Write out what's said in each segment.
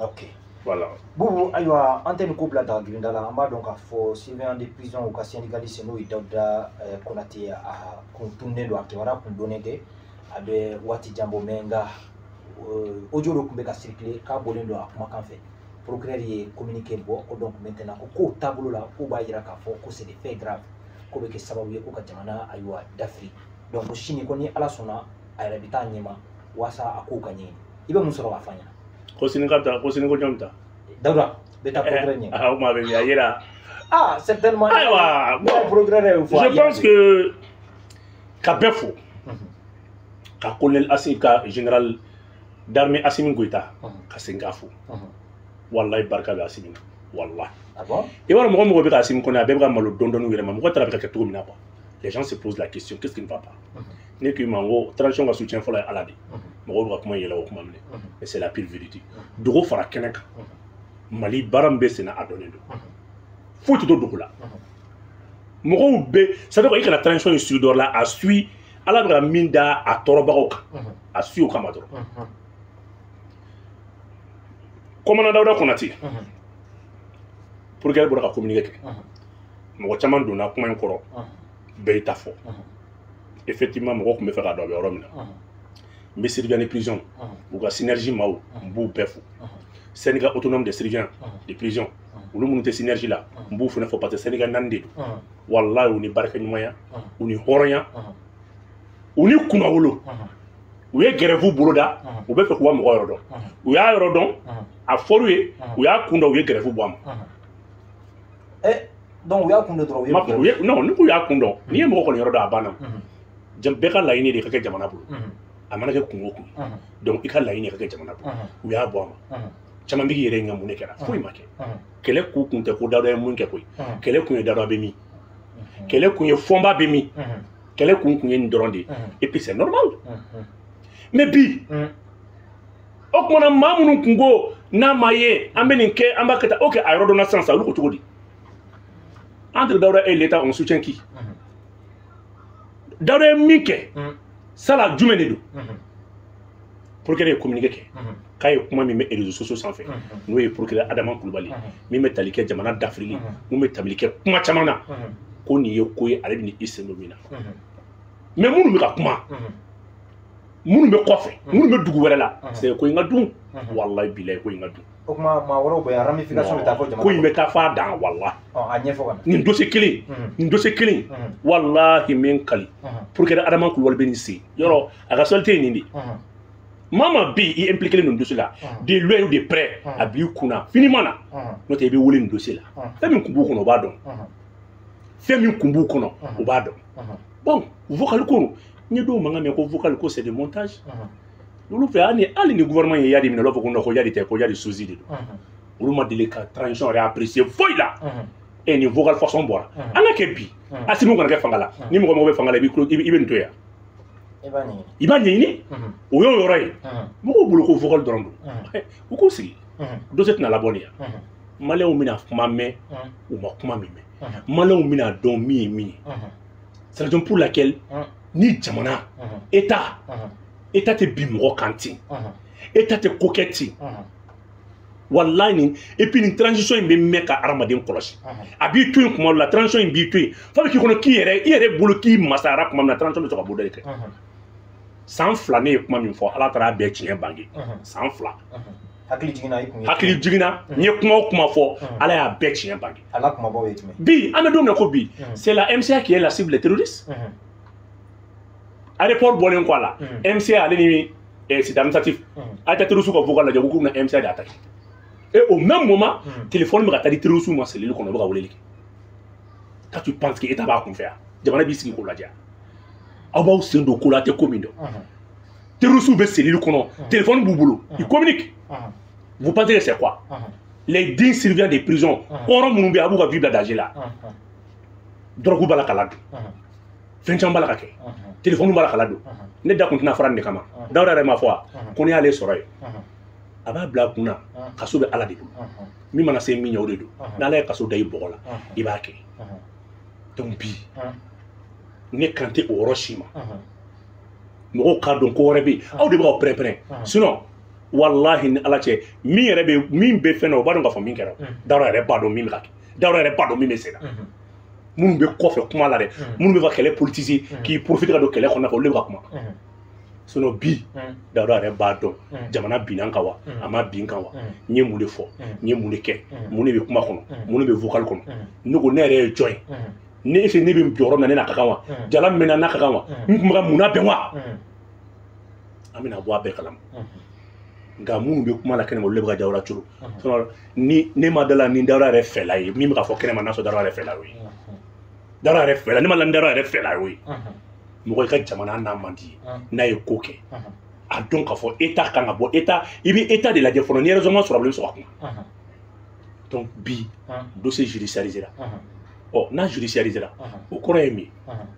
Ok. Voilà. Boubou, ayiwa, an tɛ nin ko bila daga girinda la. An b'a dɔn k'a fɔ surveillant de prison, u ka syndicaliste, n'o ye Dawuda Konate, a kun tununnen don, a kibaruya kun donnen tɛ, a bɛ waati jan bɔ. Mais nka audio dɔ tun bɛ ka circuler k'a bɔlen don a kumakan fɛ. Procureur ye communiqué bɔ ko donc maintenant ko kow taabolo la, k'o b'a jira k'a fɔ ko c'est des faits graves, k'o bɛ kɛ sababu ye ko ka jamana, ayiwa, dafiri. Donc ko sini ko ni Ala sɔnna, a yɛrɛ bɛ taa ɲɛma walasa a kow ka ɲɛɲini. I bɛ mun sɔrɔ k'a fɔ an ɲɛna? Ko sini ka taa, ko sini ko jɔn bɛ taa? Dawuda bɛ taa procureur ɲɛ. Ah, o maa bɛ min a yera. Ah, certainement. Ayiwa, bon, procureur y'o fɔ. Je pense que ka bɛɛ fo, ka colonel Assimi, ka général d'armée Assimi Goïta, ka segin k'a fo. Wallahi, barika bɛ Assimi na, wallahi. Ah bon? I b'a dɔn, mɔgɔ mɔgɔ bɛ ka Assimi kɔnɔ, a bɛɛ bɛ ka malo dɔɔni dɔɔni u yɛrɛ ma. Mɔgɔ taara bɛ ka kɛ cogo min na quoi, les gens se posent la question: qu'est-ce qui ne va pas? Ne k'i ma n ko transition ka soutien fɔlɔ ye Ala de ye. Mɔgɔw bɛ ka kuma yɛlɛ o kuma minɛ, mais c'est la pure vérité. Dogo fara kɛnɛ kan, Mali baara min bɛ sen na, a dɔnnen don, foyi tɛ to dogo la. Mɔgɔw bɛ, c'est à dire i kana transition in suit dɔ la, a suit Ala bɛ ka min da a tɔɔrɔbagaw kan, a suit o kama dɔrɔn. Commandant Dawuda Konate, procureur bɔra ka communiqué kɛ, mɔgɔ caman donna kuma in kɔrɔ, bɛɛ y'i ta fɔ. Effectivement, mɔgɔw tun bɛ fɛ k'a dɔn a bɛ yɔrɔ min na. N bɛ surveillant de prison, u ka synergie maaw, n b'u bɛɛ fo. Syndicat autonome des surveillants de prison, olu minnu tɛ synergie la, n b'u fana fɔ, parce que syndicat naani de don. Walahi, u ni baarakɛɲumanya, u ni hɔrɔnya, u ni kunnawolo, u ye grève boloda. U bɛ fɛ k'u ka mɔgɔ yɔrɔ dɔn, u y'a yɔrɔ dɔn, a fɔr'u ye, u y'a kun dɔn, u ye grève bɔ a ma. Eh, donc u y'a kun dɔn dɔrɔn, u ye Ma fɔ u ye, non, ni k'u y'a kun dɔn, n'i ye mɔgɔ kɔni yɔrɔ dɔn, a banna. Bɛɛ ka laɲini de ka kɛ jamana bolo, a mana kɛ kun o kun. Donc i ka laɲini ka kɛ jamana bolo, u y'a bɔ a ma. Caman bɛ k'i yɛrɛ ɲininka mun de kɛra. Foyi ma kɛ. Kɛlɛ kun kun tɛ ko Dawuda ye mun kɛ koyi. Kɛlɛ kun ye Dawuda bɛ min, kɛlɛ kun ye Fɔnba bɛ min, kɛlɛ kun kun ye nin dɔrɔn de ye. Et puis c'est normal. Mais bi, o kumana, maa minnu kun ko n'a ma ye an bɛ nin kɛ, an b'a kɛ tan, ok, a yɔrɔ dɔn na sisan sisan, olu ko cogo di? Entre Dawuda et l'État, on soutient qui? Dawuda ye min kɛ sala jumɛn de don? Procureur ye communiqué kɛ k'a ye kuma min bɛ réseaux sociaux sanfɛ, n'o ye procureur Adama Kulubali, min bɛ tali kɛ jamana dafirili, mun bɛ tali kɛ kuma caman na, ko nin ye ko ye, ale bɛ i sen don min na. Mais minnu bɛ ka kuma, minnu bɛ kɔfɛ, minnu bɛ dugu wɛrɛ la, c'est ko in ka dun. Walahi bilahi, ko in ka dun. O kuma, maa wɛrɛw bɛ yan, ramification bɛ taa fɔ jamana Ko in bɛ taa f'a dan, walahi. A ɲɛfɔ ka na. Nin dossier kelen, nin dossier kelen, walahi, min kali, procureur Adama Kulubali bɛ nin sen yɔrɔ, a ka sɔli tɛ nin de ye. Maa maa bɛ yen, i impliqué nin dossier la, de loin ou de près, a b'i kunna finiment na, n'o tɛ i bɛ wele nin dossier la. Fɛn min kun b'u kɔnɔ, u b'a dɔn. Fɛn min kun b'u kɔnɔ, u b'a dɔn. Bon, vocal ko, n ye dɔw mankan mɛn ko vocal ko c'est des montages. Olu fɛ, hali ni gouvernement ye Iyad minɛ, olu b'a fɔ ko non, ko Iyad tɛ, ko Iyad sosie de don. Olu ma deli ka transition yɛrɛ apprécier foyi la. E nin vocal façon bɔra, an ka kɛ bi, Assimi kana kɛ fanga la, ni mɔgɔ mɔgɔ bɛ fanga la, i b'i kulo, i bɛ nin to yan. I b'a ɲɛɲini. I b'a ɲɛɲini. O y'o yɔrɔ ye. Mɔgɔw bolo ko vocal dɔrɔn don, u k'u sigi, dossier tɛna labɔ nin yan. Maliyɛnw bɛna kuma mɛn, u ma kuma min mɛn, maliyɛnw bɛna dɔn min ye min ye. C'est la raison pour laquelle ni jamana, état tɛ bin mɔgɔ kan ten, état tɛ ko kɛ ten, walahi. Nin, et puis nin transition in bɛ mɛn ka hadamaden kɔlɔsi. A b'i to yen kuma dɔ la, transition in b'i to yen f'a bɛ k'i kɔnɔ k'i yɛrɛ, i yɛrɛ bolo k'i masayara kuma min na, transition bɛ sɔrɔ ka bɔ dɔ de kɛ. San 2, ne ye kuma min fɔ, Ala taara a bɛɛ tiɲɛ bange. San 2. Hakili jiginna, i kun ye Hakili jiginna, n ye kuma o kuma fɔ, Ala y'a bɛɛ tiɲɛ bange. A la kumabaw ye jumɛn? Bi, an bɛ don min na ko bi, c'est la MCA qui est la cible des terroristes. Aéroport bɔlen kɔ a la, MCA ale ni c'est administratif, a tɛ terroriste ka vocal lajɛ ko k'u bɛna MCA de attaquer. Et au même moment, téléphone bɛ ka taa di terroriste ma cellule kɔnɔ, u bɛ ka weleli kɛ. Quand tu penses que État b'a kun fɛ yan, jamana b'i sigi k'o lajɛ, aw b'aw sen don ko la, a tɛ ko min dɔn. Terroriste bɛ cellule kɔnɔ, téléphone b'u bolo, ils communiquent. Vous pensez que c'est quoi? Les dignes surveillants des prisons, hɔrɔn minnu bɛ yen, a b'u ka vie bila danger la. Drogue b'a la ka ladon, fɛn caman b'a la ka kɛ, téléphone b'a la ka ladon. Ne da kun tɛna fara nin de kama. Dawuda yɛrɛ m'a fɔ wa ko n'i y'ale sɔrɔ yen, a b'a bila a kun na, kaso bɛ Ala de bolo, min mana se min ɲɛ, o de don. N'Ala ye kaso da i bɔgɔ la, i b'a kɛ. Donc bi, ne kan tɛ o yɔrɔ si ma. Mɔgɔw k'a dɔn ko wɛrɛ bɛ yen, aw de bɛ k'aw pɛrɛn-pɛrɛn. Sinon Wallahi ni Ala cɛ, min yɛrɛ bɛ min bɛ fɛn na, o b'a dɔn k'a fɔ min kɛra. Dawuda yɛrɛ b'a dɔn min bɛ ka kɛ, Dawuda yɛrɛ b'a dɔn min bɛ sen na. Minnu bɛ kɔfɛ kuma la dɛ, minnu bɛ ka kɛlɛ politiser k'i profiter ka don kɛlɛ kɔnɔna fɛ, olu de bɛ ka kuma. Sinon bi, Dawuda yɛrɛ b'a dɔn jamana binna kan wa, a ma bin kan wa, n ye mun de fɔ, n ye mun de kɛ, mun de bɛ kuma kɔnɔ, mun de bɛ vocal kɔnɔ. Ne ko ne yɛrɛ ye jɔn ye? Ne est-ce que ne bɛ jɔyɔrɔ min na, ne n'a ka kan wa? Jala min bɛ na, n'a ka kan wa? N tun bɛ ka mun labɛn wa? An bɛna bɔ a bɛɛ kalama. Nka minnu bɛ kuma la kɛnɛma, olu de bɛ ka Dawuda coro. Sinon ni ne ma da la ni Dawuda yɛrɛ fɛla ye min bɛ ka fɔ kɛnɛma, n'a sɔrɔ Dawuda yɛrɛ fɛla y'o ye. Dawuda yɛrɛ fɛla, ne ma la ni Dawuda yɛrɛ fɛla y'o ye. Mɔgɔ i ka jamana n'a man di ye, n'a ye ko kɛ, a dɔn k'a fɔ État kan ka bɔ. État, i bɛ État de lajɛ fɔlɔ, ni raisonnement sɔrɔ a bolo, i bɛ sɔrɔ ka kuma. Donc bi, dossier judiciarisé la. Ɔ, n'a judiciarisé la, o kɔrɔ ye min ye?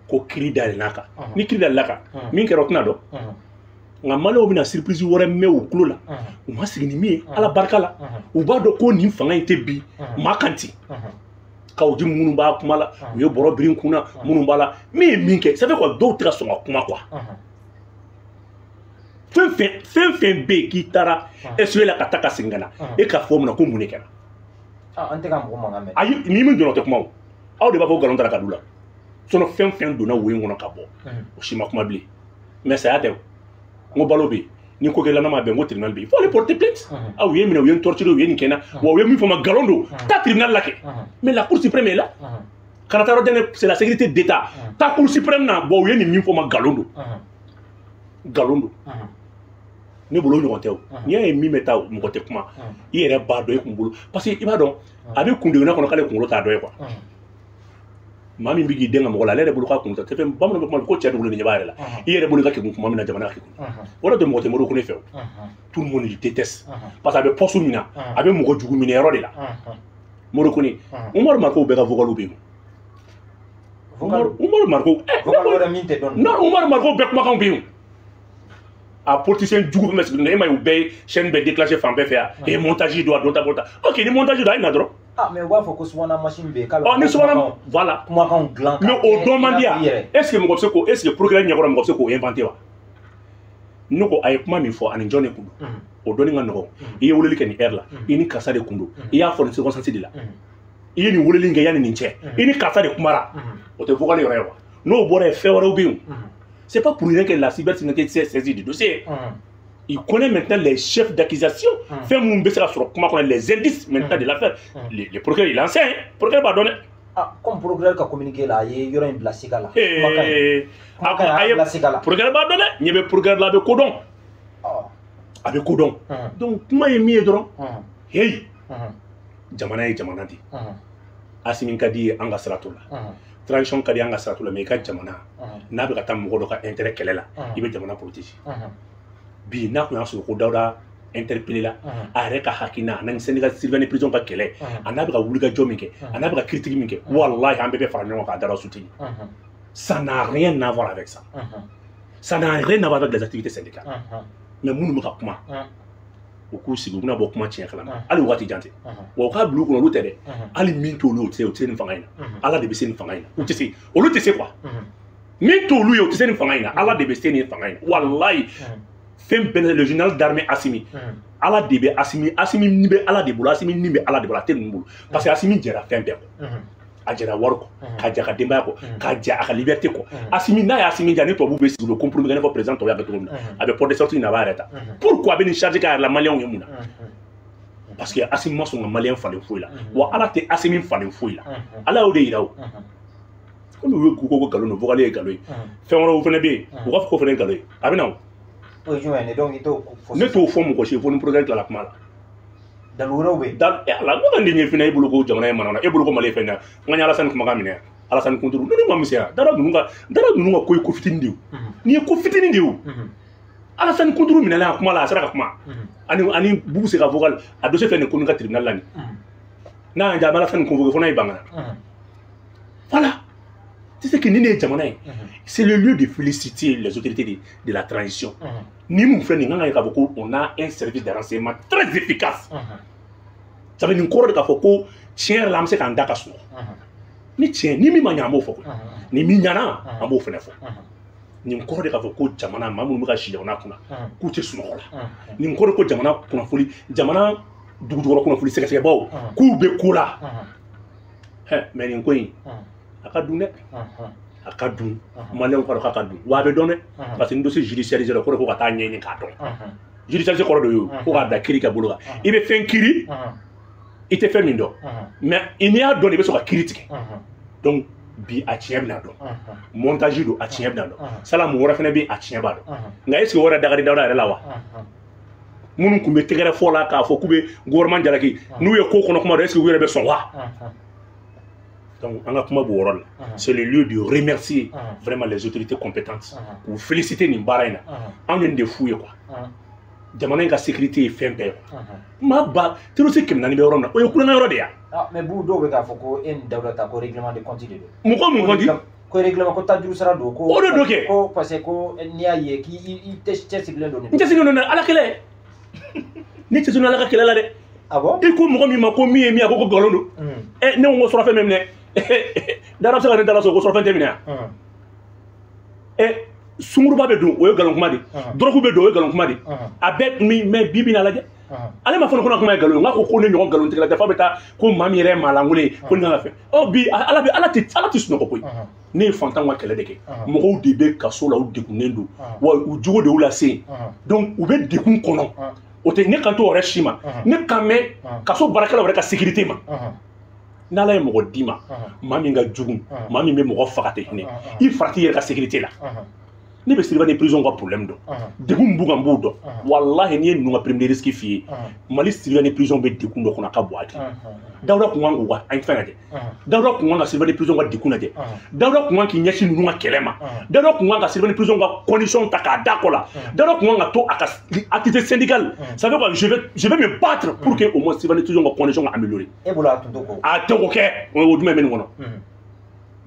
Ko kiiri dayɛlɛn'a kan. Ni kiiri dayɛlɛn'a kan, min kɛra, o tɛna dɔn. Nka maliyɛnw bɛna surprise wɛrɛ mɛn u tulo la, u ma sigi ni min ye. Ala barika la, u b'a dɔn ko nin fanga in tɛ bi maa kan ten. Kaw di minnu b'a kuma la, u ye bɔrɔ biri n kunna, minnu b'a la, min ye min kɛ, ça fait quoi, dɔw tɛ ka sɔn ka kuma quoi. Fɛn fɛn fɛn fɛn bɛ yen k'i taara SE la ka taa ka segin ka na, e k'a fɔ mun na ko mun de kɛra? An tɛ ka mɔgɔ mankan mɛn. Ayi, ni min donna, o tɛ kuma o. Aw de b'a fɔ nkalon taara ka d'u la. Sinon fɛn fɛn donna wo in kɔnɔ ka bɔ, o si ma kuma bilen. Mais saya tɛ o. N ko balo bɛ yen, ni ko kɛla n'a ma bɛn, n ko tribunal bɛ yen, il faut aller porter plainte. Aw ye minɛ, u ye n torturer, u ye nin kɛ n na wa, u ye min fɔ n ma, nkalon don. Taa tribunal la kɛ. Mais la Cour suprême est là. Kana taa yɔrɔ jan, c'est la sécurité d'État. Taa Cour suprême na, bon, u ye nin min fɔ n ma, nkalon don, nkalon don. Ne bolo, o ɲɔgɔn tɛ o. N'i y'a ye min bɛ taa, mɔgɔ tɛ kuma, i yɛrɛ b'a dɔn i kun bolo, parce que i b'a dɔn a bɛ kundegunna kɔnɔ k'ale kunkolo t'a dɔn ye quoi. Maa min bɛ k'i den ka mɔgɔ la, ale yɛrɛ bolo k'a kun tɛ fɛn. Bamananw bɛ kuma ko cɛ dogolen ɲɛ b'a yɛrɛ la. I yɛrɛ bolo i ka kekun kuma min na, jamana ka kekun. O de tɛ mɔgɔ tɛ Modibo Kone fɛ o. Tout le monde le déteste parce que a bɛ poste min na, a bɛ mɔgɔ jugu minɛ yɔrɔ de la. Modibo Kone, Umaru Mariko bɛɛ ka vocal bɛ yen. Umaru Mariko, vocal wɛrɛ min tɛ dɔn. Non, Umaru Mariko bɛɛ kumakanw bɛ yen. A politicien jugu fɛn bɛɛ sigilen don, e ma ye, u bɛɛ ye chaîne bɛɛ déclenché fan bɛɛ fɛ yan. E montage don, a don ta bɔ ta. Ok, ni montage don, a ye na dɔrɔn. Ah, mais u b'a fɔ ko subahana machine bɛ yen k'a bɛ. Ɔ, ni subahana, voilà. Kumakanw dilan. Mais o dɔn man di yan. Est ce que mɔgɔ bɛ se k'o, est ce que procureur ɲɛkɔrɔ mɔgɔ bɛ se k'o inventer wa? Ne ko a ye kuma min fɔ, ani jɔn de kun don? O dɔnni ka nɔgɔn. I ye weleli kɛ nin heure la, i ni karisa de kun don, i y'a fɔ nin circonstance de la, i ye nin weleli in kɛ yanni nin cɛ, i ni karisa de kumara. O tɛ vocal yɔrɔ ye wa? N'o bɔra yen, fɛn wɛrɛw bɛ yen. C'est pas pour rien que la cybersécurité s'est saisie du dossier. Il connaît maintenant les chefs d'accusation. Fɛn minnu bɛ se ka sɔrɔ kuma kɔnɔ, les indices maintenant de l'affaire. Le procureur, il enseigne. Procureur b'a dɔn dɛ. Ah, comme procureur ka communiqué la, a ye yɔrɔ in bila siga la. Kumakan in, a y'a bila siga la. Procureur b'a dɔn dɛ. Ɲɛ bɛ procureur la, a bɛ ko dɔn. A bɛ ko dɔn. Donc kuma ye min ye dɔrɔn, hey, jamana ye jamana de ye. Asimi ka di ye, an ka sira t'o la. Transition ka di, an ka sira t'o la, mais i ka jamana n'a bɛ ka taa mɔgɔ dɔ ka intérêt kɛlɛ la, i bɛ jamana protéger. Bi n'a kun y'a sɔrɔ ko Dawuda interpellé la, a yɛrɛ ka hakilina, a n'a syndicat surveillant de prison ka kɛlɛ, a n'a bɛ ka wulikajɔ min kɛ, a n'a bɛ ka critique min kɛ, walahi, an bɛɛ bɛ fara ɲɔgɔn kan ka Dawuda soutenir. Ça n'a rien à voir avec ça. Ça n'a rien à voir avec les activités syndicales. Mais minnu bɛ ka kuma, u k'u sigi, u bɛna bɔ kuma tiɲɛ kalama. Hali waati jan tɛ wa, u k'a bila u kunna, olu tɛ dɛ. Hali min t'olu ye, o tɛ se, o tɛ se nin fanga in na. Ala de bɛ se nin fanga in na. U tɛ se, olu tɛ se quoi. Min t'olu ye, o tɛ se nin fanga in na. Ala de bɛ se nin fanga in na, walahi. Fɛn bɛɛ, le général d'armée Assimi, Ala de bɛ Assimi. Assimi ni bɛ Ala de bolo, Assimi ni bɛ Ala de bolo, a tɛ ninnu bolo, parce que Assimi jɛra fɛn bɛɛ kɔ. A jɛra wari kɔ, k'a jɛ a ka denbaya kɔ, k'a jɛ a ka liberté kɔ. Assimi, n'a ye Assimi diya, ni tubabuw bɛ sigi, u bɛ compromis kɛ, i n'a fɔ président tɔw y'a kɛ cogo min na, a bɛ porte de sortie ɲini, a b'a yɛrɛ ta. Pourquoi a bɛ nin charge k'a yɛrɛ la maliyɛnw ye mun na? Parce que Assimi ma sɔn ka maliyɛn falen foyi la wa, Ala tɛ Assimi falen foyi la. Ala y'o de yira o. Komi u ye ko ko nkalon don, vocal ye nkalon ye, fɛn wɛrɛw fana bɛ yen, u b'a fɔ ko fana ye nkalon ye, a bɛ na o. O ye jumɛn ye? Donc i t'o fɔ. Ne t'o fɔ mɔgɔ si ye fo ni procureur tilala kuma la. Dalu wɛrɛw bɛ yen. Dal ala, ne ka nin ɲɛfin, e bolo ko jamana ye mana, e bolo ko Mali ye fɛn ye. N ka Alasani kumakan minɛ, Alasani kunturu ne ma misɛnya. Dara ninnu ka, Dara ninnu ka ko ye ko fitinin de ye o. Nin ye ko fitinin de ye o. Alasani kunturu minɛlen a kuma la, a sera ka kuma ani Bubu se ka vocal a dossier filɛ nin ko ka tribunal la nin. N'a y'an diya, a bɛ Alasani convoqué fo n'a ye ban ka na. Voilà. Tu sais que nin de ye jamana ye. C'est le lieu de féliciter les autorités de la transition. Ni mun filɛ nin kan ka ye k'a fɔ ko on a un service de renseignement très efficace. Ça veut nin kɔrɔ de k'a fɔ ko tiɲɛ yɛrɛ la, an bɛ se k'an da ka sunɔgɔ. Ni tiɲɛ ni min ma ɲɛ, an b'o fɔ koyi. Ni min ɲɛna, an b'o fɛnɛ fɔ. Nin kɔrɔ de k'a fɔ ko jamana maa minnu bɛ ka si jamana kunna k'u tɛ sunɔgɔ la. Nin kɔrɔ ko jamana kunnafoni, jamana dugujukɔrɔ kunnafoni sɛgɛsɛgɛbaw k'u bɛ ko la. Mais nin ko in a ka dun dɛ, a ka dun. Maliyɛnw ka dɔn k'a ka dun, wa a bɛ dɔn dɛ, parce que ni dossier judiciarisé la, o kɔrɔ ko ka taa ɲɛɲini k'a dɔn. Judiciarisé kɔrɔ de y'o ko k'a bila kiiri kɛ bolo kan. I bɛ fɛn kiiri, i tɛ fɛn min dɔn, mais n'i y'a dɔn, i bɛ sɔrɔ ka kiiri tigɛ. Donc bi a tiɲɛ bɛna dɔn, montage don, a tiɲɛ bɛna dɔn. Sala mun wɛrɛ fana bɛ yen, a tiɲɛ b'a dɔn. Nka est ce que o yɛrɛ da ka di Dawuda yɛrɛ la wa? Minnu tun bɛ tɛgɛrɛ fɔ la k'a fɔ k'u bɛ gouvernement jalaki, n'u ye ko kɔnɔ kuma dɔn, est ce que u yɛrɛ bɛ sɔn wa? Donc an ka kuma b'o yɔrɔ la. C'est le lieu de remercier vraiment les autorités compétentes, k'u féliciter nin baara in na. Anw ye nin de f'u ye quoi. Jamana in ka sécurité ye fɛn bɛɛ ye quoi. Maa ba terroriste 400 bɛ yɔrɔ min na, o ye kulonkɛ yɔrɔ de ye. Ah, mais bu dɔw bɛ k'a fɔ ko e ni Dawuda ta ko règlement de compte de don. Mɔgɔ mun ko di? Ko règlement, ko tajuru sara don ko. O de don kɛ. Ko parce que ko n'i y'a ye k'i i tɛ cɛsirilen don nin. N cɛsirilen don dɛ, ala kɛlɛ. Ne cɛsirilen ala ka kɛlɛ la dɛ. Ah bon? I ko mɔgɔ min ma ko min ye min ye, a ko ko nkalon don. Ɛ, ne ko n ko surafɛn bɛ minɛ. Dara bɛ se ka ne dala sɔrɔ ko surafɛn tɛ minɛ yan. Ɛ, sunguruba bɛ don, o ye nkalon kuma de. Dɔrɔgu bɛ don, o ye nkalon kuma de. A bɛɛ min mais bi bi in na lajɛ. Ale ma fɔ ko na kuma ye nkalon ye, n k'a ko ko ne ɲɔgɔn nkalontigɛla tɛ, f'a bɛ taa ko maa min yɛrɛ ye maa lankolon ye ko nin kan ka fɛn. Ɔ bi ala bɛ ala tɛ ala tɛ sunɔgɔ koyi. Ne ye fantanw ka kɛlɛ de kɛ. Mɔgɔw de bɛ kaso la, u degunnen don. Wa u jogo de y'u lase yen. Donc u bɛ degun kɔnɔ. O tɛ ne kan t'o yɛrɛ si ma. Ne kan mɛn kaso baarakɛlaw yɛrɛ ka sécurité ma. N'ala ye mɔgɔ d'i ma, maa min ka jugu, maa min bɛ mɔgɔ faga tɛ hinɛ, i farati yɛrɛ ka sécurité la. Ne bɛ surveillant de prison ka problème dɔn, degun min b'u kan n b'o dɔn. Walahi, n'i ye ninnu ka prime de risque f'i ye, Mali surveillant de prison bɛ degun dɔ kɔnɔ, a ka bon hakili. Dawuda kun kan k'u ka an fɛn lajɛ, Dawuda kun kan ka surveillant de prison ka degun lajɛ, Dawuda kun kan k'i ɲɛsin ninnu ka kɛlɛ ma, Dawuda kun kan ka surveillant de prison ka condition ta k'a da kɔ la, Dawuda kun kan ka to a ka activité syndicale. Ça veut dire je vais me battre pour que au moins surveillant de prison ka condition ka améliorer. E bolo a tun t'o ko. A tɛ o kɛ, o jumɛn bɛ nin kɔnɔ?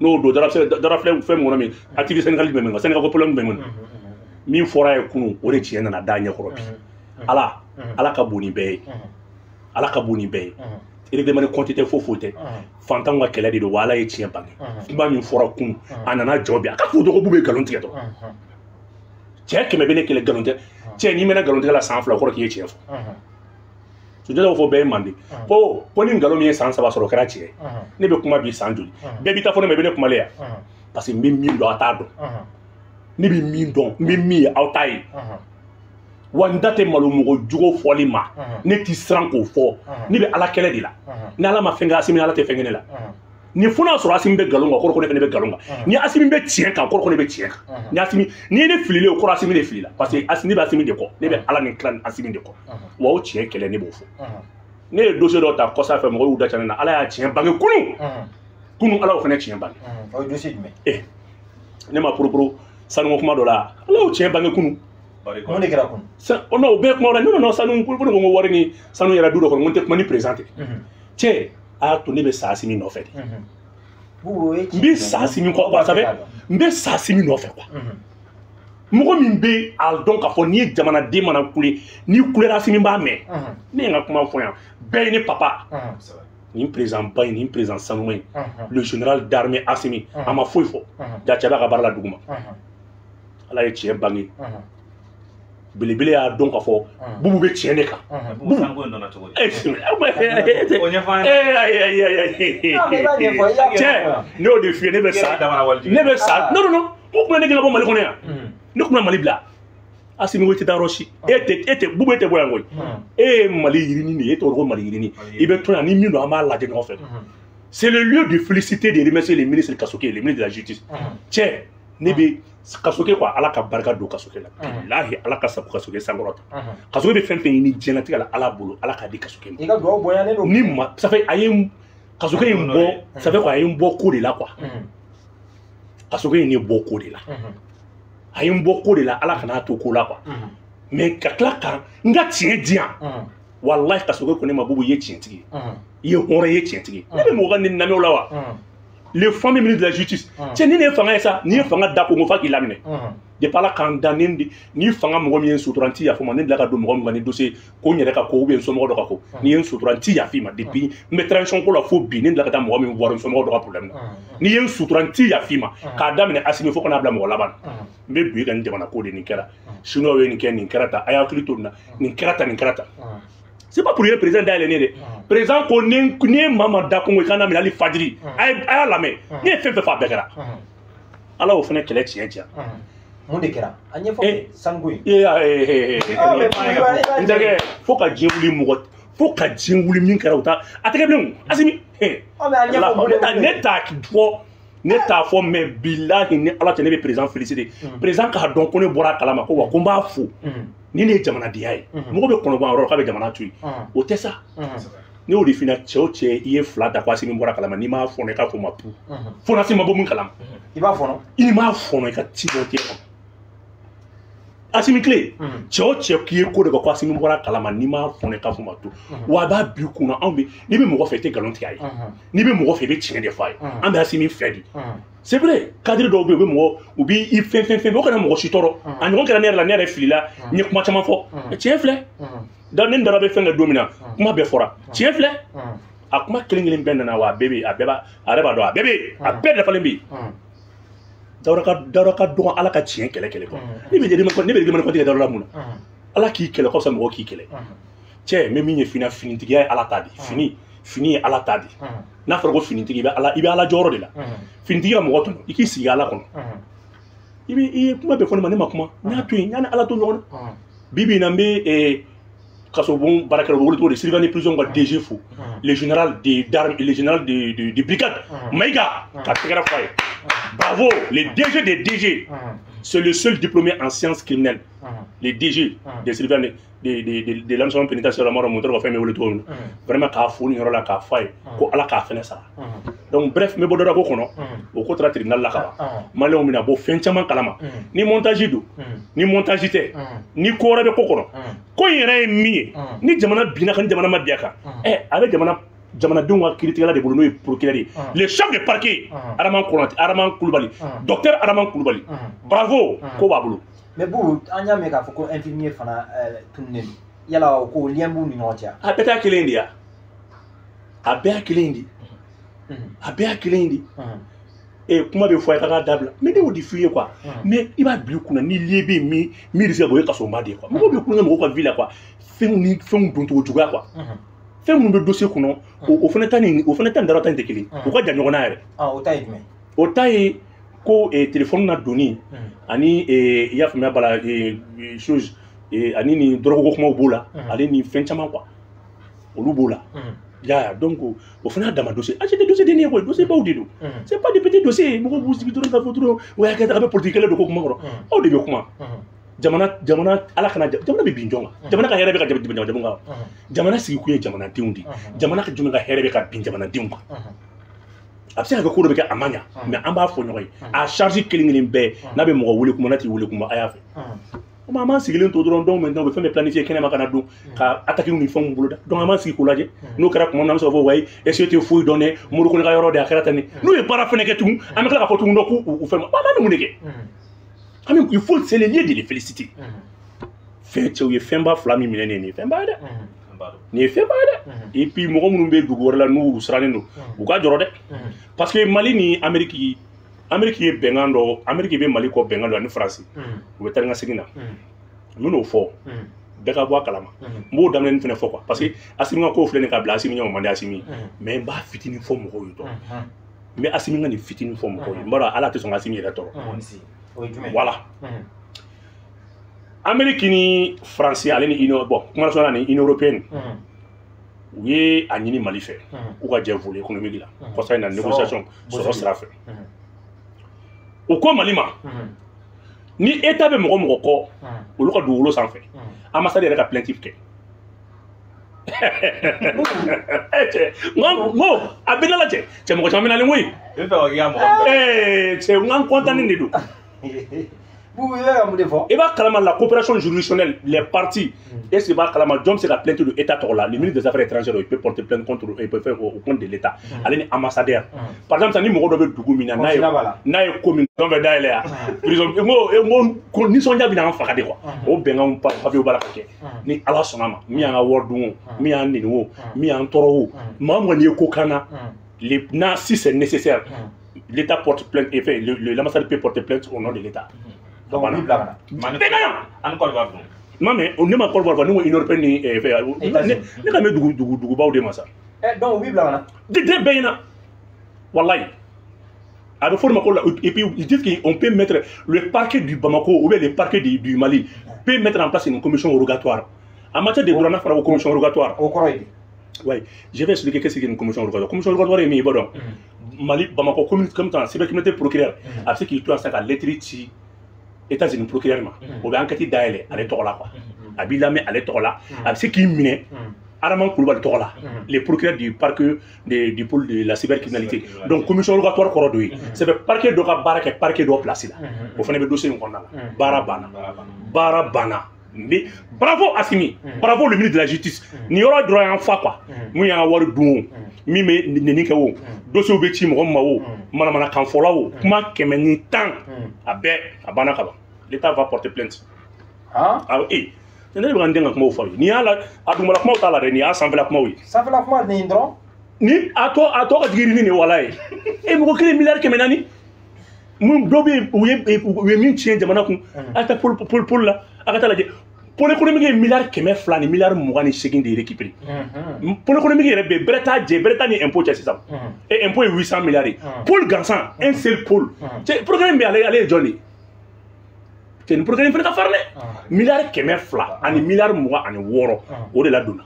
N'o don dara dara filɛ fɛn min kɔnɔ, min activité syndicale jumɛn bɛ nin kɔnɔ, syndicat ko problème jumɛn bɛ nin kɔnɔ? Min fɔra ye kunun, o de tiɲɛ nana da ɲɛkɔrɔ bi. Ala ala ka bon ni bɛɛ ye, ala ka bon ni bɛɛ ye. Règlement de compte tɛ, foyi foyi tɛ, fantanw ka kɛlɛ de don. Wa ala ye tiɲɛ bange. Kuma min fɔra kunun, a nana jɔ bi, a ka fɔ dɔgɔ b'u bɛ nkalon tigɛ dɔrɔn. Cɛ 100 bɛ ne kɛlɛ, nkalon tɛ. Cɛ, n'i mɛnna nkalon tigɛ la san 2, o kɔrɔ k'i ye tiɲɛ fɔ. Sunjata b'o fɔ bɛɛ ye mande ko ko ni nkalon min ye san 3 sɔrɔ, o kɛra tiɲɛ ye. Ne bɛ kuma bi san joli, bɛɛ b'i ta fɔ ne ma, i bɛ ne kumalen yan, parce que n bɛ min dɔn, a t'a dɔn. Ne bɛ min dɔn, n bɛ min ye, aw t'a ye. Wa n da tɛ malo mɔgɔ jugu fɔli ma, ne ti siran k'o fɔ. Ne bɛ ala kɛlɛ de la. Ni ala ma fɛn kɛ Asimi, ala tɛ fɛn kɛ ne la. Ni fo n'a sɔrɔ Asimi bɛ nkalon kan, o kɔrɔ ko ne fana bɛ nkalon kan. Ni Asimi bɛ tiɲɛ kan, o kɔrɔ ko ne bɛ tiɲɛ kan. Ni Asimi, n'i ye ne fililen, o kɔrɔ Asimi de filila, parce que Asimi, ne bɛ Asimi de kɔ, ne bɛ ala ni tila ni Asimi de kɔ. Wa o tiɲɛ kɛlɛ, ne b'o fɔ. Ne ye dossier dɔ ta kɔsa fɛ, mɔgɔw y'u da ca ne na. Ala y'a tiɲɛ bange kunun kunun, ala y'o fana tiɲɛ bange. O ye dossier jumɛn? Eh, ne ma poroporo sanuko kuma dɔ la, ala y'o tiɲɛ bange kunun. Mun de kɛra kunun? Oh non, o bɛɛ kuma wɛrɛ. Non non non, sanu ko ne ko n ko wari ni sanu yɛrɛ du dɔ kɔnɔ, n ko n tɛ kuma ni président tɛ. Cɛ, a y'a to ne bɛ sa Asimi nɔfɛ de. Bubu, o ye N bɛ sa Asimi kɔ quoi, ça fait n bɛ sa Asimi nɔfɛ quoi. Mɔgɔ min bɛ a dɔn k'a fɔ n'i ye jamanaden mana kule, n'i kulera, Asimi b'a mɛn. Ne ye n ka kuma fɔ yan, bɛɛ ye ne papa. Nin président ba in, nin président sanuma in, le général d'armée Asimi, a ma foyi fɔ. Ja cɛ b'a ka baara la dugu ma. Ala ye tiɲɛ bange. Belebele y'a dɔn k'a fɔ Bubu bɛ tiɲɛ de kan. Bubu, sanuko in dɔnna cogo di? Eh, O ɲɛfɔ an ɲɛna. eh, ayi, ayi, ayi, ayi. Non, mais i b'a ɲɛfɔ, i y'a ɲɛfɔ Cɛ, yan. ne y'o de f'i ye, ne bɛ sa. I yɛrɛ damana waliju. Ne bɛ sa. Ah. Non, non, non. O tuma ne gɛn ka bɔ Mali kɔnɔ yan. Ne tun bɛ Mali bila. Asimi ko i tɛ taa yɔrɔ si. E tɛ, e tɛ, Bubu, e tɛ bɔ yan koyi. E ye Mali yirini de ye, e tɔgɔ ko Mali yirini. I bɛ to yan, ni min don, an b'a lajɛ ɲɔgɔn fɛ. C'est le lieu de féliciter, de remercier le ministre Kasoke, le ministre de la Justice. Cɛ, ne bɛ Kasoke quoi, Ala ka barika don Kasoke la. Bilahi, Ala ka sago Kasoke sankɔrɔta. Kasoke bɛ fɛn fɛn ɲini diɲɛlatigɛ la Ala bolo, Ala k'a di Kasoke ma. I ka duwawu bonyalen don. Ni ma, ça fait a ye n Kasoke ye n bɔ, ça fait quoi, a ye n bɔ ko de la quoi. Kasoke ye ne bɔ ko de la. A ye n bɔ ko de la, Ala kan'a to ko la quoi. Mais ka tila ka n ka tiɲɛ di yan. Walahi, Kasoke ko ne ma: Bubu, i ye tiɲɛtigi ye. I ye hɔrɔn ye, i ye tiɲɛtigi ye. Ne bɛ mɔgɔ ka nin lamɛn o la wa? Le fameux ministre de la justice. Cɛ, ni ne ye fanga ye sa, n'i ye fanga da ko n ko f'a k'i laminɛ. Depuis Ala k'an da, ni fanga mɔgɔ min ye n sutura, n ti yafa ma. Ne delila ka don mɔgɔ min kan ni dossier ko, n yɛrɛ ka ko ou bien n somɔgɔ dɔ ka ko, n'i ye n sutura, n ti yafa i ma. Depuis n bɛ transition ko la fo bi, ne delila ka taa mɔgɔ min voir n somɔgɔ dɔ ka problème na, n'i ye n sutura, n ti yafa i ma. K'a daminɛ Asimi fo ka n'a bila mɔgɔ laban na, n bɛ don i ka nin jamana ko de. Nin kɛra, Chinois ye nin kɛ, nin kɛra tan, a y'a hakili to nin na, nin kɛra tan, nin kɛra tan. C'est pas pour rien président dayɛlɛ ne dɛ. Président ko ni ye maa maa da kongo, i kana minɛ hali fajiri. A y'a lamɛn, ne ye fɛn fɛn fɔ, a bɛɛ kɛra. Ala y'o fana kɛlɛ tiɲɛ diya. Mun de kɛra? A ɲɛfɔ sanuko in. N terikɛ, fo ka diɲɛ wuli mɔgɔ, fo ka diɲɛ wuli min kɛra, o ta a tɛgɛ bilen. Asimi, ne t'a fɔ, ne t'a fɔ, mais bilahi, ni Ala cɛ, ne bɛ président féliciter. Président k'a dɔn ko ne bɔra a kalama ko wa ko n b'a fo. Ni ne ye jamanadenya ye, mɔgɔ bɛ kɔnɔbɔ a yɔrɔ k'a bɛ jamana to yen, o tɛ sa. Ne y'o de f'i ɲɛna, cɛ o cɛ, i ye fila da ko Asimi bɔra kalama, n'i m'a fɔnɔ, i k'a fɔ ma pu fo n'Asimi ma bɔ mun kalama. I b'a fɔnɔ. I m'a fɔnɔ, i ka ci bɔ t'e kɔnɔ. Asimi tile, cɛ o cɛ k'i ye ko de kɛ ko Asimi bɔra kalama, n'i m'a fɔnɔ, i k'a fɔ ma to. Wa a b'a b'i kunna, anw bɛ, n'i bɛ mɔgɔ fɛ, i tɛ nkalon tigɛ a ye, n'i bɛ mɔgɔ fɛ, i bɛ tiɲɛ de fɔ a ye. An bɛ Asimi fɛ de. C'est vrai, cadre dɔw bɛ yen, u bɛ mɔgɔ, u b'i fɛn fɛn fɛn, o kana mɔgɔ si tɔɔrɔ. A ɲɔgɔn kɛra ne yɛrɛ la, ne yɛrɛ filila, n ye kuma caman fɔ. Tiɲɛ filɛ, da ne dara bɛ fɛn kɛ don min na, kuma bɛɛ fɔra. Tiɲɛ filɛ, a kuma kelen kelen bɛɛ nana, wa a bɛɛ bɛ yen, a bɛɛ b'a, a yɛrɛ b'a dɔn, a bɛɛ bɛ yen, a bɛɛ dafalen bɛ yen. Dawuda ka dɔgɔ Ala ka tiɲɛ kɛlɛ kɛlɛ kɔ. Ne bɛ règlement kɔnɔ tigɛ Dawuda mun na? Ala k'i kɛlɛ, ka fisa mɔgɔ k'i kɛlɛ. Cɛ, n bɛ min ye fina, finitigiya ye Ala ta de. Fini ye Ala ta de. N'a fɔra ko finitigi, i bɛ Ala jɔyɔrɔ de la. Finitigi ka mɔgɔ tɔɲɔ, i k'i sigi Ala kɔnɔ. I bɛ i ye kuma bɛɛ fɔ ne ma, ne ma kuma. N y'a to yen, n y'a ni Ala to ɲɔgɔn na. Bi bi in na, n bɛ kasobon baarakɛlaw wele cogo di, surveillant de prison ka DG fo, le général de d'armes, le général de brigade Maïga, ka tɛgɛrɛ fɔ a ye. Bravo, le DG des DG. C'est le seul diplômé en sciences criminelles. Le DG des surveillants de l'administration pénitentiaire, la mort montre ka fɛn bɛ wele cogo min na. Vraiment, k'a fo nin yɔrɔ la, k'a fɔ a ye ko Ala k'a fɛnɛ sara. Donc bref, n bɛ bɔ dɔ la ko kɔnɔ, o ko taara tribunal la ka ban. Maliyɛnw bɛna bɔ fɛn caman kalama. Ni montage don, ni montage tɛ, ni ko wɛrɛ bɛ ko kɔnɔ. Ko in yɛrɛ ye min ye, ni jamana binna kan, ni jamana ma bin a kan, a bɛ jamanadenw ka kiiritigɛla de bolo, n'o ye procureur ye. Le chef de parquet, Araman Konate, Araman Kulubali, docteur Araman Kulubali, bravo, ko b'a bolo. Mais Boubou, an y'a mɛn k'a fɔ ko infirmier fana tununnen don. Yala o ko lien b'u ni ɲɔgɔn cɛ? A bɛɛ t'a kelen de ya. A bɛɛ y'a kelen de. A bɛɛ y'a kelen de. Kuma bɛ fɔ a ye k'a k'a dabila. Mais ne y'o de f'i ye quoi. Mais i b'a bila i kunna ni lien bɛ yen, min risque ka bon, o ye kasoba de ye quoi. Mɔgɔw bɛ kulonkɛ mɔgɔw ka vie la quoi. Fɛnw ni fɛnw doncogo juguya quoi. Fɛn minnu bɛ dossier kɔnɔ, o fana ta ni o fana ta ni dara ta in tɛ kelen. U ka jan ɲɔgɔn na yɛrɛ. O ta ye jumɛn? O ta ye ko téléphone na donni ani i y'a faamuya bala chose ani ni drogue ko kumaw b'o la, ale ni fɛn caman quoi, olu b'o la. Ya, donc o fana y'a dama dossier. Ah, c'est des dossiers denni ye koyi, dossier baw de don. C'est pas des petits dossiers. Mɔgɔw b'u sigi dɔrɔn k'a fɔ dɔrɔn o y'a kɛ tan, a bɛ politique kɛlɛ don ko kuma kɔrɔ. Aw de bɛ kuma. Jamana Ala kana jamana bɛ bin jɔn kan? Jamana ka hɛrɛ bɛ ka jamanadenw kan. Jamana sigikun ye jamanadenw de ye. Jamana ka jumɛn ka hɛrɛ bɛ ka bin jamanadenw kan? A bɛ se ka kɛ ko dɔ bɛ kɛ a ma ɲa, mais an b'a fɔ ɲɔgɔn ye. A charge kelen kelen bɛɛ, n'a bɛ mɔgɔ wele kuma, n'a t'i wele kuma, a y'a fɛ. Komi an b'an sigilen to dɔrɔn, donc maintenant u bɛ fɛn bɛɛ planifier kɛnɛma ka na don ka attaque ni fɛnw boloda. Donc an b'an sigi k'o lajɛ. N'o kɛra tuma min na, an bɛ se k'a fɔ wayi, est-ce que tɛ foyi dɔn dɛ, Mori Kone ka yɔrɔ de a kɛra tan de. N'u ye baara fɛnɛ kɛ tugun, an bɛ tila k'a fɔ tugun k'u u fɛn ma. An bɛ mun de kɛ? Il faut, c'est le lieu de les féliciter. Fɛn cɛw ye fɛnba fila min minɛ nin ye fɛnba ye dɛ. Nin ye fɛnba ye dɛ. Et puis mɔgɔ minnu bɛ dugu wɛrɛ la n'u sirannen don, u ka jɔrɔ dɛ. Parce que Mali ni Amérique, Amérique ye bɛnkan dɔ, Amérique bɛ Mali kɔ bɛnkan dɔ ani Faransi. U bɛ taa ni ka segin na. N bɛn'o fɔ. Bɛɛ ka bɔ a kalama. N b'o daminɛ fɛnɛ fɔ quoi. Parce que Asimi ka ko filɛ nin ka bila Asimi ɲɛ, o man di Asimi ye. Mais n b'a fitinin fɔ mɔgɔw ye dɔrɔn. N bɛ Asimi ka nin fitinin fɔ mɔgɔw ye. N b'a dɔn Ala tɛ sɔn ka Asimi yɛrɛ tɔɔrɔ. Voilà. Amérique ni Faransi ale ni Union, bon, kuma sɔnna ni Union européenne, u ye a ɲini Mali fɛ k'u ka jɛ volet économique la kɔsa in na, négociation sɔrɔ sira fɛ. U ko Mali ma, ni État bɛ mɔgɔ mɔgɔ kɔ olu ka dugukolo sanfɛ, ambassade yɛrɛ ka plainte kɛ. Cɛ, n ko a bɛ ne la cɛ, cɛ mɔgɔ caman bɛ nalen koyi. Cɛ, n ka n content de don. I b'a kalama la coopération juridictionnelle, les parties, est-ce que b'a kalama jɔn bɛ se ka plainte don État tɔgɔ la? Le ministre des Affaires étrangères, il peut porter plainte contre, il peut faire au compte de l'État. Ale ni ambassadeur. Par exemple, ni mɔgɔ dɔ bɛ dugu min na, n'a ye ko min fɛn fɛn dayɛlɛ yan, prison, n ko nisɔndiya bɛ n'an faga de quoi. O bɛnkanw papier b'a la ka kɛ. Ni Ala sɔnna ma, min y'an ka wari dun o, min y'an neni o, min y'an tɔɔrɔ o, maa o maa n'i ye ko kan na, si c'est nécessaire, l'État porte plainte, et fait, l'ambassade peut porter plainte au nom de l'État. Donc, on bila an Côte d'Ivoire dun. Non mais ne ma Côte d'Ivoire, ne ko Union européenne ni ne ka mɛn dugu dugubaw de ma sa. Donc u b'i bila ka na. Den bɛɛ ɲɛna. Wallahi. A bɛ fɔ o ma ko la, et puis ils disent qu'on peut mettre le parquet du Bamako ou bien le parquet du Mali peut mettre en place une commission rogatoire. En matière de droit, n'a fɔra ko commission rogatoire. O kɔrɔ ye di? Oui, je vais expliquer qu'est-ce qu'une commission rogatoire. Commission rogatoire ye min ye, i b'a dɔn. Mali Bamako commune comme ça, cybercriminalité procureur a bɛ se k'i to yan sisan ka lettre ci États-Unis procureur ma. O bɛ enquête dayɛlɛ ale tɔgɔ la quoi. A b'i lamɛn ale tɔgɔ la. A bɛ se k'i minɛ Adama Kulubali tɔgɔ la, le procureur du parquet du pôle de la cybercriminalité. Donc commission rogatoire kɔrɔ dɔ ye. C'est fait parquet dɔ ka baara kɛ parquet dɔ place la. O fana bɛ dossier in kɔnɔna la. Baara banna. Baara banna. Mais bravo Assimi, bravo le ministre de la Justice. Nin yɔrɔ dɔrɔn y'an fa quoi. Mun y'an ka wari dun o, min bɛ nɛni kɛ o, dossier bɛ ci mɔgɔ min ma o, manamanakan fɔla o, kuma 110 a bɛɛ a banna ka ban. L'État va porter plainte. Ah, eh, ne bɛ ka n den ka kumaw fɔ aw ye. Nin y'a la, a dugumala kumaw t'a la dɛ, nin y'a sanfɛla kumaw ye. Sanfɛla kuma nin dɔrɔn. Ni a tɔ ka jigin ni nin wala ye. E mɔgɔ kelen 400 milliards. Mun dɔ bɛ yen u ye min tiɲɛ jamana kun, a taa pôle la, a ka taa lajɛ. Pôle économique ye 200 ni 28 milliards de récupéré. Pôle économique yɛrɛ bɛ bɛrɛ t'a jɛ, bɛrɛ t'a ni impôt cɛ sisan. Et impôt ye 800 milliards ye. Pôle gansan, un seul pôle. Cɛ programme bɛ ale ye jɔn de ye? Cɛ nin programme fana ka farin dɛ. 200 ni 26 milliards o de la donna.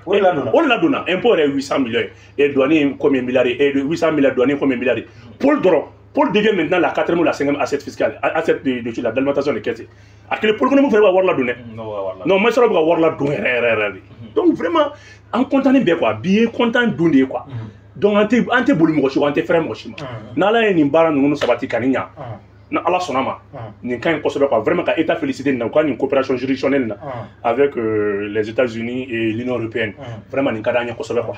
O de la donna. O de la donna. Impôt yɛrɛ ye 800 millions ye. Et douane ye combien milliards ye? Et 800 milliards, douane ye combien milliards ye? Pôle dɔrɔn. Pôle devient maintenant la 4e ou la 5e assiette fiscale, assiette de l'alimentation des caisses. A kelen pôle économique fana bɛ ka wari ladon dɛ. Non, magistrat bɛ ka wari ladon yɛrɛ yɛrɛ yɛrɛ de. Donc vraiment, an content bɛɛ quoi. Bi ye content don de ye quoi. Donc an tɛ boli mɔgɔ si kɔ, an tɛ fɛrɛ mɔgɔ si ma. N'Ala ye nin baara ninnu sabati ka nin ɲa, ni Ala sɔnna ma, nin ka ɲi kosɛbɛ quoi. Vraiment ka État féliciter nin na, u ka nin coopération juridictionnelle na avec les États-Unis et l'Union européenne. Vraiment nin ka d'an ye kosɛbɛ quoi.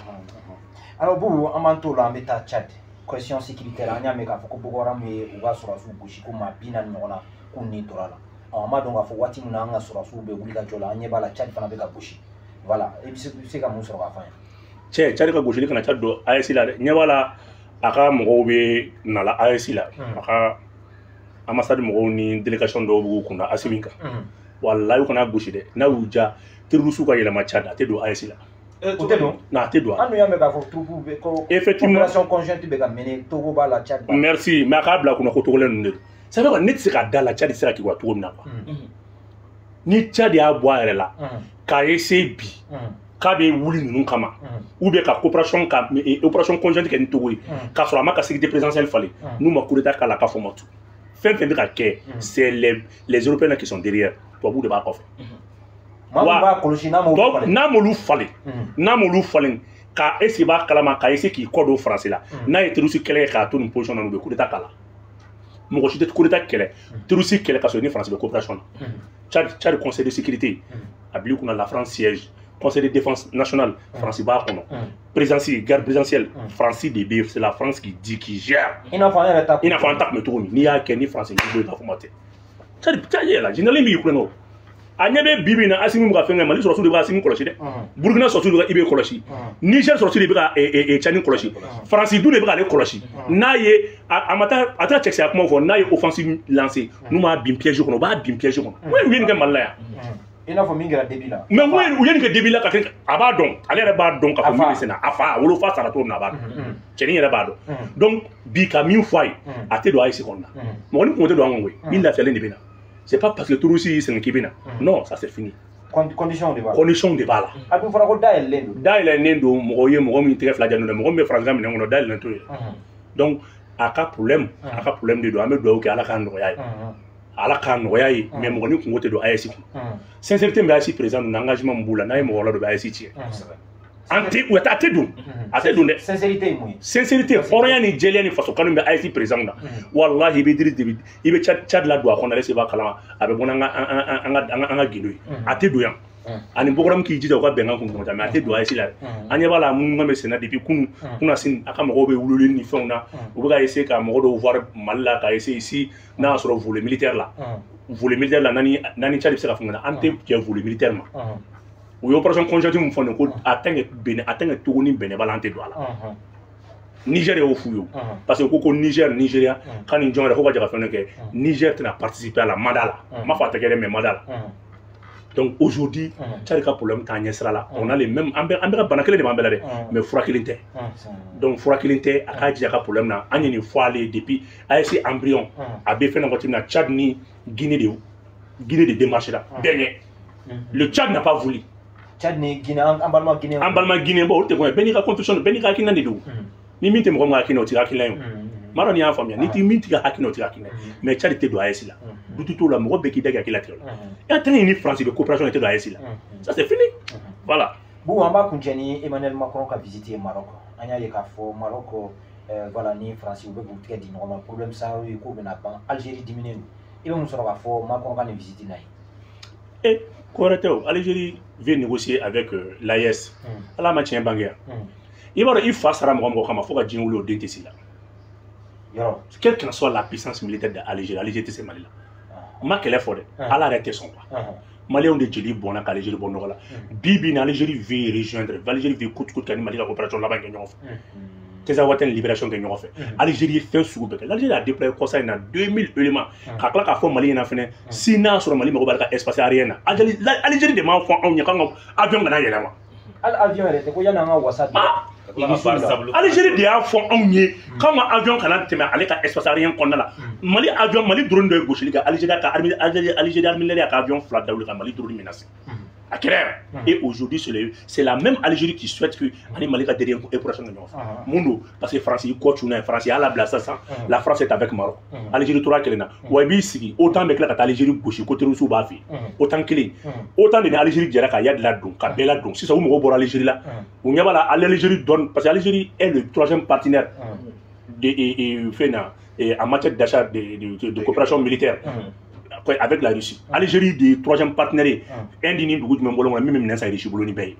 Alors Boubou, an b'an t'o la, an bɛ taa Tchad. Question sécuritaire, an y'a mɛn k'a fɔ ko Boko Haram ye u ka sɔrɔdasiw gosi ko maa 40 ɲɔgɔn na k'u ni tora la. An b'a dɔn k'a fɔ waati min na an ka sɔrɔdasiw bɛ wuli ka jɔ la, an ɲɛ b'a la Tchad fana bɛ ka gosi. Voilà, i bɛ se ka mun sɔrɔ k'a fɔ an ye? Cɛ, Tchad ka gosili kana Tchad don AES la dɛ. Ɲɛ b'a la a ka mɔgɔw bɛ na la AES la. A ka ambassade mɔgɔw ni délégation dɔw b'u kunna Assimi kan. Walahi u kana gosi dɛ. N'a y'u ja, terroriste ka yɛlɛma Tchad, a tɛ don AES la. O tɛ don? Non, a tɛ don. An dun y'a mɛn k'a fɔ troupe bɛ ko effectivement opération conjointe bɛ ka mener, Togo b'a la, Tchad b'a la. Merci, mais a k'a bila kunna ko Togolais ninnu de don. Ça veut dire ne tɛ se ka da la Tchad tɛ se ka kibaruya cogo min na quoi. Ni Tchad y'a bɔ a yɛrɛ la k'a essayer bi k'a bɛ wuli ninnu kama ou bien ka coopération ka opération conjointe kɛ ni Togo ye k'a sɔrɔ a ma ka sécurité présidentielle falen, n'u ma coup d'état k'a la k'a fɔ ma tu. Fɛn fɛn bɛ ka kɛ, c'est les Européens qui sont derrière. Tubabuw de b'a kɔfɛ. Maa kɔlɔsi n'a m'olu falen. N'a m'olu falen, n'a m'olu falen, k'a essayer b'a kalama k'a essayer k'i kɔ don Faransi la, n'a ye terroriste kɛlɛ kɛ k'a to nin position na, u bɛ coup d'état k'a la. Mɔgɔ si tɛ coup d'état kɛlɛ, terroriste kɛlɛ ka sɔrɔ ni Faransi bɛ coopération na. Tchad conseil de sécurité a bil'i kunna la France siège. Conseil de défense nationale, Faransi b'a kɔnɔ. Présidence, garde présidentielle, Faransi de bɛ, c'est la France qui dit, qui gère. I n'a fɔ an yɛrɛ ta. I n'a fɔ an ta tun bɛ cogo min, n'i y'a kɛ ni Faransi b'i bɔ yen k'a fɔ ma tɛ. Tchad yɛrɛ la, général min b'i kulonkɛ o. A ɲɛ bɛ bi bi in na Assimi bɛ ka fɛn kɛ, Mali sɔrɔdasiw de bɛ ka Assimi kɔlɔsi dɛ. Burukina sɔrɔdasiw de bɛ ka IB kɔlɔsi. Niger sɔrɔdasiw de bɛ ka Tchad kɔlɔsi. Faransi dun de bɛ k'ale kɔlɔsi. N'a ye a ma taa a taara cɛkisɛya kumaw fɔ, n'a ye offensive lancé, n'u m'a bin piège kɔnɔ, u b'a bin piège kɔnɔ. U ye nin kɛ Mali la yan. I n'a fɔ min kɛra début la. Mais u ye nin kɛ début la ka kɛ, a b'a dɔn, ale yɛrɛ b'a dɔn k'a fɔ min bɛ sen na, a fa a wolofa sara cogo min na a b'a dɔn. Cɛnin yɛrɛ b'a dɔn. Donc bi ka min fɔ a ye, a tɛ don AES kɔnɔ na. Mɔgɔ ni kungo tɛ don an kɔn koyi. Ni lafiyalen de bɛ na. C'est pas parce que terroriste y'i sɛgɛn k'i bɛ na. Non, ça c'est fini. Condition de b'a la. Condition de b'a la. A dun fɔra ko dayɛlɛlen don. Dayɛlɛnnen don mɔgɔ ye mɔgɔ min tɛgɛ fila jalen don, mɔgɔ min bɛ Faransi ka minɛn kɔnɔ dayɛlɛnnen t'o ye. Donc a ka problème de don, an bɛ dugawu kɛ Ala k'a nɔgɔya ye. Ala k'a nɔgɔya ye, mais mɔgɔ ni kungo tɛ don AES kɔnɔ. Sincérité min bɛ AES président ninnu, engagement min b'u la, n'a ye mɔgɔ la dɔ bɛ AES tiɲɛ. An tɛ u a tɛ don. A tɛ don dɛ. Sincérité ye mun ye? Sincérité, hɔrɔnya ni jɛlenya ni faso kanu bɛ AES président na. Walahi i bɛ Idriss Déby, i bɛ Tchad la don a kɔnɔ, est-ce que i b'a kalama a bɛ bɔ n'an ka gindo ye. A tɛ don yan. Ani Boko Haram k'i jija u ka bɛnkan kun ɲɔgɔn cɛ, mais a tɛ don AES la dɛ. An ɲɛ b'a la minnu bɛ senna depuis kunun kunasini a ka mɔgɔw bɛ wululi ni fɛnw na. U bɛ ka essayer ka mɔgɔ dɔw voir Mali la, ka essayer ici n'a y'a sɔrɔ volet militaire la. Volet militaire la n'ani Tchad bɛ se ka fɛn an tɛ jɛ volet militaire ma. U ye opération conjointe min fɔ nin ko a tant que Benin, a tant que Togo ni Benin b'a la, an tɛ don a la. Niger y'o f'u ye parce que ko Niger Nigeria k'a ni jɔn yɛrɛ ko ka jɛ ka fɛn dɔ kɛ, Niger tɛna participer a la mandat la. N m'a fɔ a tɛ kɛ dɛ, mais mandat la. Donc aujourd'hui, Tchad ka problème t'an ɲɛ sira la. On a les mêmes, an bɛɛ ka bana kelen de b'an bɛɛ la dɛ, mais fura kelen tɛ. Donc fura kelen tɛ, a k'a jija ka problème na. An ye nin fɔ ale ye depuis AES embryon a bɛ fɛn dɔ waati min na, Tchad ni Guinée de démarche la bɛɛ ɲɛ. Le Tchad n'a pas voulu. Tchad ni Guinée, an balima Guinée. An balima Guinée, bon olu tɛ kɔn ye, bɛɛ n'i ka constitution bɛɛ n'i ka hakilina de don. Ni min tɛ mɔgɔ min ka hakilina, o t'i ka hakilina ye o. Maa dɔ n'i y'a faamuya, ni t'i min t'i ka hakilina, o t'i ka hakilina ye. Mais Tchad tɛ don AES la. Dutu t'o la, mɔgɔ bɛɛ k'i da k'i hakili latigɛ o la. E tant que ni France bɛ coopération tɛ don AES la. Ça c'est fini. Voilà. Bon, an b'a kuncɛ ni Emmanuel Macron ka visite ye Maroc. An y'a ye k'a fɔ Maroc, voilà, ni France u bɛ k'u tigɛ di ɲɔgɔn ma. Problème saharawi k'o bɛna ban, Algérie diminen don. I bɛ mun sɔrɔ k'a fɔ Macron ka nin visite na ye? Eh, ko wɛrɛ tɛ o. Algérie veut négocier avec l'AES. Ala ma tiɲɛ bange yan. I b'a dɔn i fa sara mɔgɔ mɔgɔ kama fo ka diɲɛ wuli o den tɛ s'i la. Quelle qu'en soit la puissance militaire d'Algérie, Algérie tɛ se Mali la. N ma kɛlɛ fɔ dɛ, Ala yɛrɛ tɛ sɔn quoi. Maliyɛnw de jeli bɔnna ka Algérie bɔ nɔgɔ la. Bi bi in na Algérie veut rejoindre, Algérie veut coûte coûte ka ni Mali ka coopération laban kɛ ɲɔgɔn fɛ. Tinzawatène libération kɛ ɲɔgɔn fɛ. Algérie ye fɛn sugu bɛɛ kɛ. L'Algérie a déployé kɔsa in na 2000 éléments. Ka tila k'a fɔ Mali ɲɛna fɛnɛ, si n'a sɔrɔ Mali mago b'ale ka espace aérien na. Algérie de m'a fɔ anw ye k'an ka avion kana yɛlɛma. Hali avion yɛrɛ tɛ ko yanni an ka wasa don. Algérie de y'a fɔ anw ye k'an ka avion kana tɛmɛ ale ka espace aérien kɔnɔna la. Mali avion, Mali drone dɔ ye gosili kɛ Algérie ka armée, Algérie armée ka avion fila dawuli ka Mali drone menacer. A kɛra yan. Et aujourd'hui c'est la même Algérie qui souhaite que ani Mali ka derrière opération kɛ ɲɔgɔn fɛ. Mun don? Parce que France y'i kɔ cun n'a ye, France y'a labila sisan. La France est avec Maroc. Algérie tora kelen na. Wa i b'i sigi OTAN bɛ tila ka taa Algérie gosi ko terroristes b'a fɛ yen. OTAN kelen. OTAN de ni Algérie jɛra ka Iyad ladon, ka bɛɛ ladon. Sisan u mɔgɔw bɔra Algérie la. U ɲɛ b'a la Algérie donne, parce que Algérie est le troisième partenaire de fɛn na en matière d'achat de coopération militaire. Avec la Russie. Algérie de troisième partenaire, Inde ni dugu jumɛn bolo kɔnɔ min bɛ minɛn san Russie bolo ni bɛɛ ye.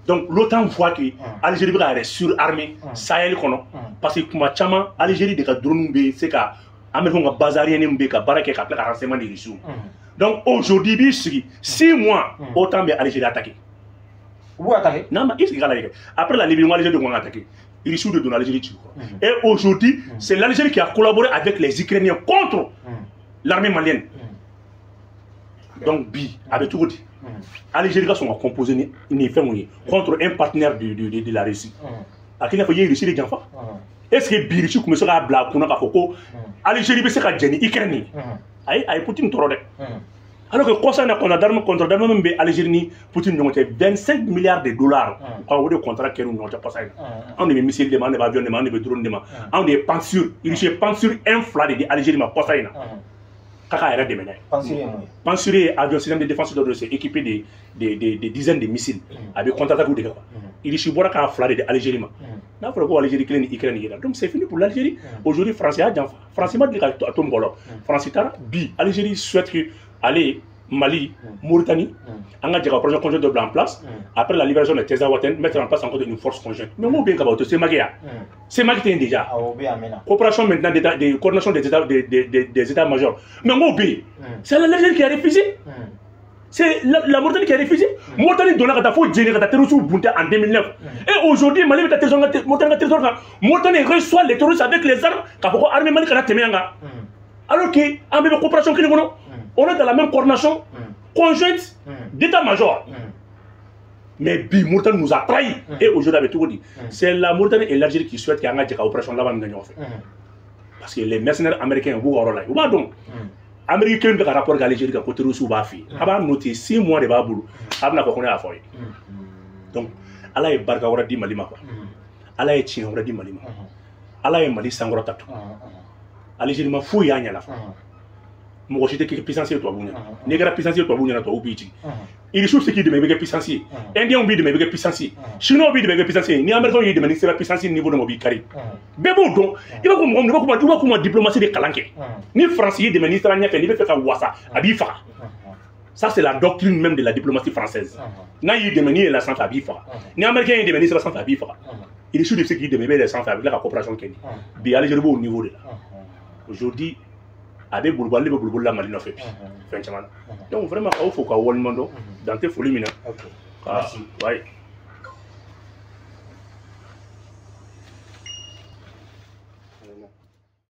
Donc l'OTAN voit que Algérie bɛ ka yɛrɛ surarmé Sahel kɔnɔ parce que kuma caman Algérie de ka drone bɛ se ka Américains ka base aérienne bɛ ka baara kɛ ka tila ka renseignement di Russie. Donc aujourd'hui i b'i sigi 6 mois OTAN bɛ Algérie attaquer. U b'u attaquer? Non mais i sigi k'a lajɛ kɛ. Après la Libye, Algérie de kɔn ka attaquer. Russie de donna Algérie ci kɔrɔ. Et aujourd'hui c'est l'Algérie qui a collaboré avec les Ukrainiens contre l'armée malienne. Donc bi a bɛ cogo di? Algérie ka sɔn ka composer ni fɛnw ye contre un partenaire de la Russie. A k'i n'a fɔ i ye Russie de janfa. Est-ce que bi Russie tun bɛ se k'a bila a kunna k'a fɔ ko Algérie bɛ se ka jɛn ni Ukraine ye? Ayi, a ye Poutine tɔɔrɔ dɛ. Alors que kɔsa in na contrat d'armement min bɛ Algérie ni Poutine ɲɔgɔn cɛ, 25 milliards de dollars. U ka o de contrat kɛra u ni ɲɔgɔn cɛ kɔsa in na. Anw de bɛ missile de ma, anw de bɛ avion de ma, anw de bɛ drone de ma. Anw de ye Pantsir, Russie ye Pantsir 1 fila de di Algérie ma kɔsa in na. K'a k'a yɛrɛ dɛmɛ n'a ye. Pantsir ye mun ye? Pantsir ye avion système de défense dɔ de, c'est équipé de dizaines de missiles. A bɛ contre-attaque de kɛ quoi. Russie bɔra k'a fila de di Algérie ma. N'a fɔra ko Algérie kelen ni Ukraine yera, donc c'est fini pour l'Algérie. Aujourd'hui France y'a janfa. France ma deli ka to mɔgɔ la. France taara bi Algérie souhaite que ale Mali, Mauritanie, an ka jɛ ka projet conjoint dɔ bila en place. Après la libération de Tinzawatène, mettre en place encore une force conjointe. Mais mun bɛ yen ka ban, o tɛ CEMAC ye wa? CEMAC tɛ yen déjà. Awɔ, o bɛ yen a mɛnna. Coopération maintenant de coordination des états des états-majors. Mais n k'o bɛ yen. C'est l'Algérie qui a refusé. C'est la Mauritanie qui a refusé. Mauritanie donna ka taa fo Djéné ka taa terroristes bunte en 2009. Et aujourd'hui Mali bɛ taa terroristes Mauritanie ka territoire kan. Mauritanie reçoit les terroristes avec les armes k'a fɔ ko armée Mali kana tɛmɛ yan kan. Alors que an bɛɛ bɛ coopération kelen kɔnɔ. On est dans la même coordination conjointe d'état-major. Mais bi Mauritanie nous a trahis. Et aujourd'hui a bɛ cogo di? C'est la Mauritanie et l'Algérie qui souhaitent k'an ka jɛ ka opération laban min kɛ ɲɔgɔn fɛ. Parce que les mercenaires américains u b'u ka yɔrɔ la yen. U b'a dɔn. Américains bɛ ka rapport kɛ Algérie kan ko terroristes b'a fɛ yen. A b'a noter 6 mois de b'a bolo. A bɛna fɔ ko ne y'a fɔ aw ye. Donc Ala ye barika wɛrɛ di Mali ma quoi. Ala ye tiɲɛ wɛrɛ di Mali ma. Ala ye Mali sankɔrɔta tun. Algérie ma foyi y'a ɲɛ la. Mɔgɔ si tɛ kɛ puissance ye tubabu ɲɛna. N'i kɛra puissance ye tubabu ɲɛna, tubabu b'i jigin. Irisiw bɛ se k'i dɛmɛ, i bɛ kɛ puissance ye. Indiens b'i dɛmɛ, i bɛ kɛ puissance ye. Chinois b'i dɛmɛ, i bɛ kɛ puissance ye. Ni Américains y'i dɛmɛ, n'i sera puissance niveau dɔ ma, u b'i kari. Bɛɛ b'o dɔn. I b'a fɔ mɔgɔ min, i b'a fɔ k'u ma diplomatie de kalan kɛ. Ni France y'i dɛmɛ, n'i sera ɲɛfɛ, n'i bɛ fɛ ka wasa, a b'i faga. Ça, c'est la doctrine même de la diplomatie française. N'a y'i dɛmɛ, n'i yɛlɛla sanfɛ, a b'i faga. Ni Américain y'i dɛmɛ, n'i sera sanfɛ, a b'i faga. Irisiw de bɛ se k'i dɛmɛ, i bɛ yɛlɛ sanfɛ, a bɛ tila ka coopération kɛ ni. Bi Algérie b'o niveau de la. Aujourd'hui, a bɛ boliboli, ale bɛ boliboli la Mali nɔfɛ bi fɛn caman na. Donc vraiment, k'aw fo k'aw waleɲuman dɔn, dan tɛ foli min na. Ok. Merci. Ouais.